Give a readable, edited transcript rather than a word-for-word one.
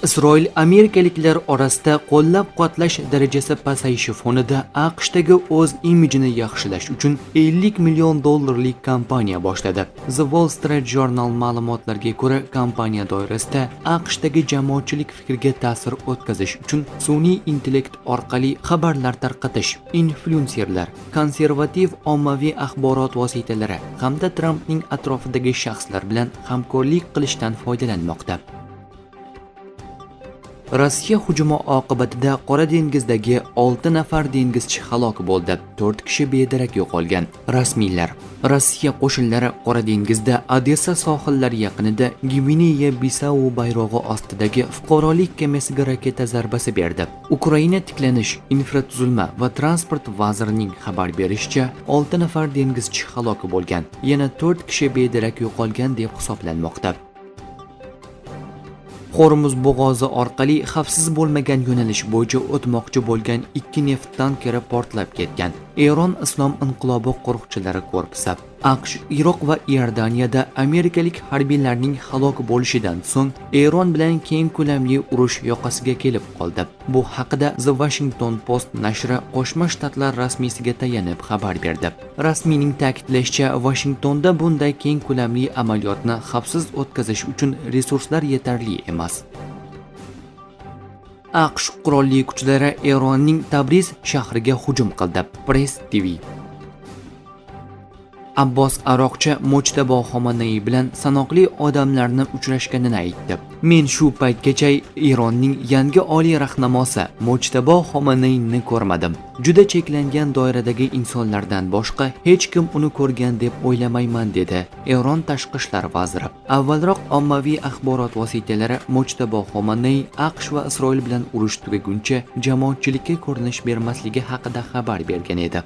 Isroil amerikaliklar orasida qo'llab-quvvatlash darajasi pasayishi fonida AQShdagi o'z imijini yaxshilash uchun 50 million dollarlik kampaniya boshladi. The Wall Street Journal ma'lumotlariga ko'ra, kampaniya doirasida AQShdagi jamoatchilik fikriga ta'sir o'tkazish uchun sun'iy intellekt orqali xabarlar tarqatish, inflyuenserlar, konservativ ommaviy axborot vositalari hamda Trampning atrofidagi shaxslar bilan hamkorlik qilishdan foydalanmoqda. Rossiya hujumi oqibatida Qora dengizdagi 6 nafar dengizchi halok bo'ldi, 4 kishi bedarak yo'qolgan. Rasmiylar: Rossiya qo'shinlari Qora dengizda Odessa sohillari yaqinida Gvineya Bisau bayrog'i ostidagi fuqarolik kemasiga raketa zarbasi berdi. Ukraina tiklanish, infratuzilma va transport vazirining xabar berishicha, 6 nafar dengizchi halok bo'lgan, yana 4 kishi bedarak yo'qolgan deb hisoblanmoqda. Hormuz bo'g'ozi orqali xavfsiz bo'lmagan yo'nalish bo'yicha o'tmoqchi bo'lgan ikki neft tankeri portlab ketgan. Eron Islom inqilobi qo'riqchilari korpusi. AQSh Iroq va Iordaniyada amerikalik harbiylarning halok bo'lishidan so'ng Eron bilan keng ko'lamli urush yoqasiga kelib qoldi. Bu haqida The Washington Post nashri Qo'shma Shtatlar rasmiysiga tayanib xabar berdi. Rasmiyning ta'kidlashicha, Washingtonda bunday keng ko'lamli amaliyotni xavfsiz o'tkazish uchun resurslar yetarli emas. AQSh qurolli kuchlari Eronning Tabriz shahriga hujum qildi. Press TV. Abbos Aroqchi Mojtabo Xomanaiy bilan sanoqli odamlarni uchrashganini aytdi. "Men shu paytgacha Eronning yangi oliy rahnamosi Mojtabo Xomanayni ko'rmadim. Juda cheklangan doiradagi insonlardan boshqa hech kim uni ko'rgan deb o'ylamayman", dedi Eron tashqi ishlar vaziri. Avvalroq ommaviy axborot vositalari Mojtabo Xomanay AQSh va Isroil bilan urush tugaguncha jamoatchilikka ko'rinish bermasligi haqida xabar bergan edi.